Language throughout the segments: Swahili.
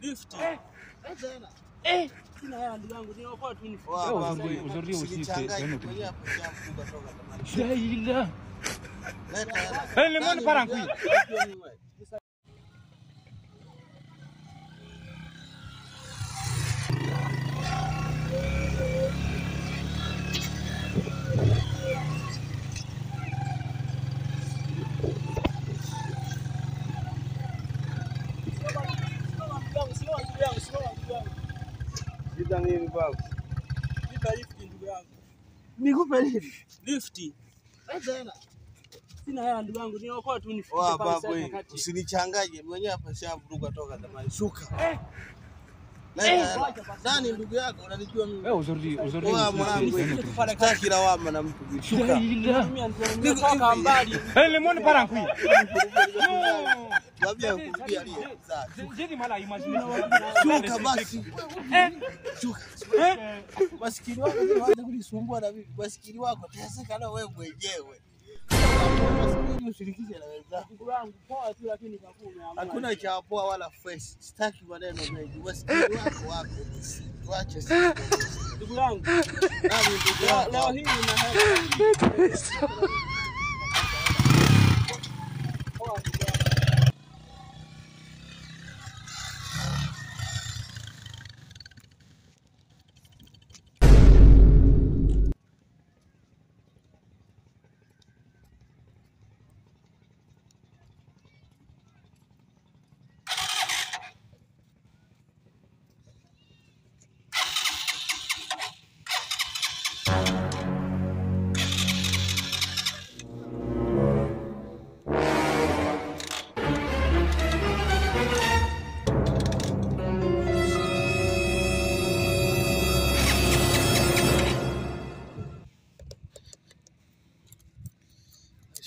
Lift. Sina hela ndugu yangu, niokoa tu nifikie. Aujourd'hui aussi c'est un autre jour. Jaila. Le monde part en couille. Shida nini baba? Nipe lift ndugu yangu. Nikupe nini? Lift. Hela. Sina hela ndugu yangu, niokoa tu nifikie Wa pale babu, sasa kati. Usinichanganye mwenyewe hapa shavuruga toka zamani. Shuka. Nani ndugu yako unanijua mimi? Aujourd'hui Wa aussi mwanangu, c'est un autre jour. sitaki lawama na mtu. Shuka. Jaila. Mimi nimetoka mbali. Le monde part en couille. Non. Mwambie kurudia aliye. J'ai du mal à imaginer. Shuka basi. Shuka. Masikini wako waanze kunisumbua na mimi. Masikini wako teseka na wewe mwenyewe. Masikini ushirikishe na wenzako. Ndugu yangu poa tu, lakini kakuu umeamua. Hakuna cha poa wala fresh. Sitaki maneno mengi. Masikini wako wako. Tuache sisi. Ndugu yangu, Nani ndugu yako? leo hii nina hela. Poa ndugu yangu.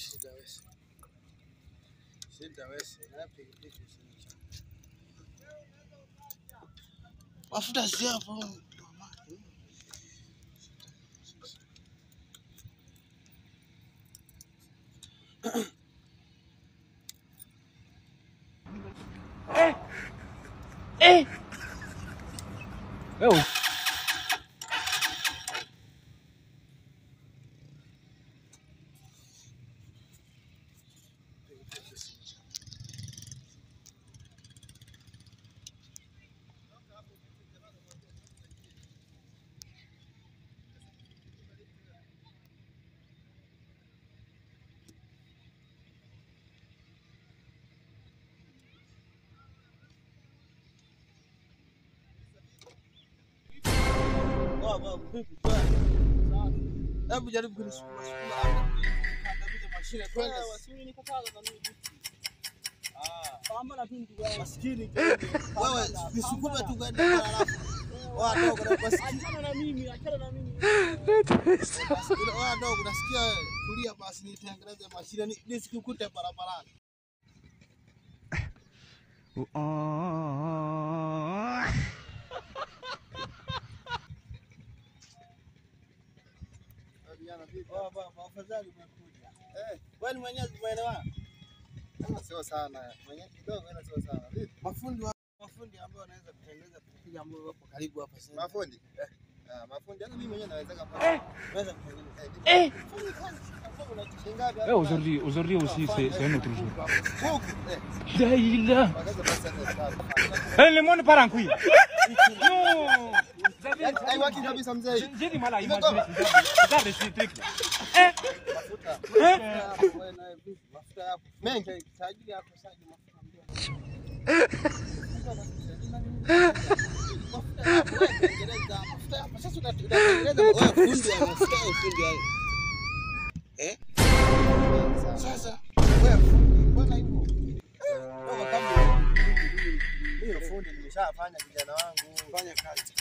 Shida wewe. Shida wewe. Na pikipiki usinichanganye. Mafuta si hapo. Hebu jaribu kunisukuma sukuma hapa. Kandamiza mashine twende. Usinikataza na mimi. Ah, Pambana tu ndugu yangu. maskini wewe, nisukume tu kwenda pale alafu. Wewe dogo na maskini. Achana na mimi, achana na mimi. Wewe dogo unasikia wewe? Tulia basi nitengeneze mashine nisikukute barabarani. Oh, baba, afadhali umekuja. Wewe ni mwenyewe umeelewana? Sio sana. Mwenyewe kidogo ila sio sana. Vipi? Mafundi ambao wanaweza kutengeneza pikipiki ambao wapo karibu hapa sasa. Mafundi? Ah, mafundi hata mimi mwenyewe naweza kama. Unaweza kutengeneza. Fundi kazi kama unachinga ngapi? Aujourd'hui aussi c'est un autre jour. Huku. Jaila. Wakaza basi hata. Le monde part en couille. Non. Haiwaki kabisa mzee. J'ai du mal à imaginer ce truc là. Mafuta. Wewe naye vipi? Mafuta yapo. Mengi. Tajiri yako sasa mafuta mbio. Mafuta yapo, wewe tengeneza mafuta yapo. Sasa unatengeneza wewe fundi wa mafuta au fundi wa Sasa wewe fundi mbona hivyo? Wewe kama Mimi fundi nimeshafanya kijana wangu. fanya kazi.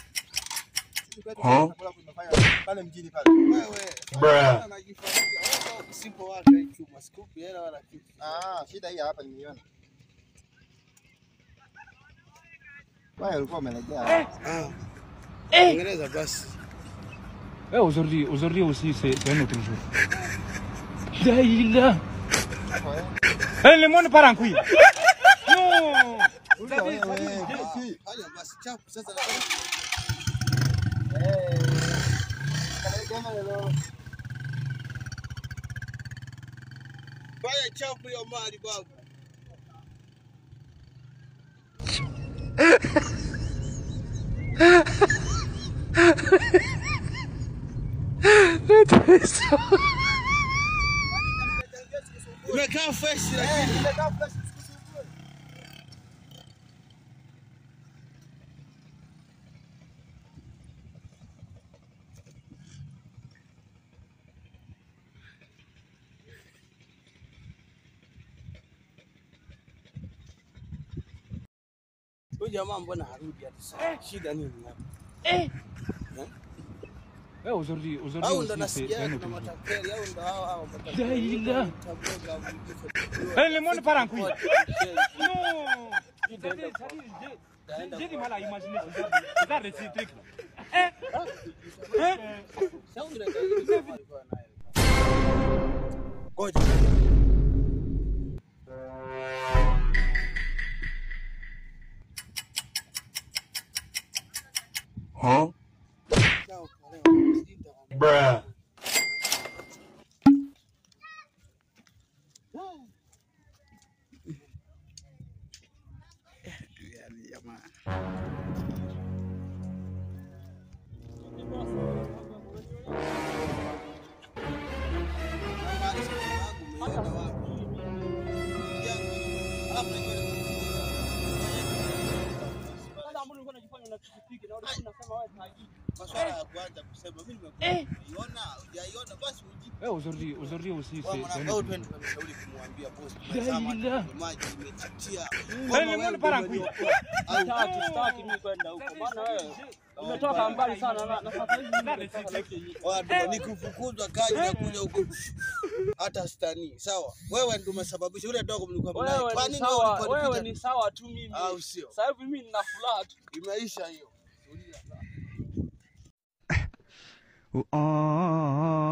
Pale mjini pale. Wewe unajifanyia wewe usipo waka hii chuma sikupi hela wala kitu. Ah, shida hii hapa nimeiona. Wewe ulikuwa umelegea. Tengeneza basi. Aujourd'hui aussi c'est un autre jour. Jaila. Le monde part en couille. Non. Haya basi chapu sasa. Fanya chapu hiyo mali babu. Imekaa fresh lakini. Imekaa fresh. Huyu jamaa mbona harudi hata sasa? Shida nini hapa? Aujourd'hui, Au ndo aussi, c'est nasikia un kuna autre jour. matapeli au ndo hao hao matapeli. La ilaha. Le monde part en couille. Non. J'ai du mal à imaginer ce genre de truc là. Hein? Hein? Shauri la tajiri alikuwa nayo. Ngoja. Huh? Bruh. Maswala ya kuanza kusema mimi nimekuiona, hujaiona basi ujipe. Aujourd'hui aussi, c'est un Au autre twende jour. tukamshauri kumwambia boss La tumezama ilaha. kwenye maji imetutia. Le monde part en couille. Sitaki mimi kwenda huko. Maana wewe umetoka mbali sana na sasa hivi mimi nimetoka na hiki. Watu nikufukuzwa kazi na kuja huko hata stani. Sawa. Wewe ndio umesababisha yule dogo mlikuwa mnaye. Wewe Kwa ni nini wewe sawa, ulikuwa wewe unipita? ni sawa tu mimi. Au sio? Sasa hivi mimi nina furaha tu. Imeisha hiyo. Oh.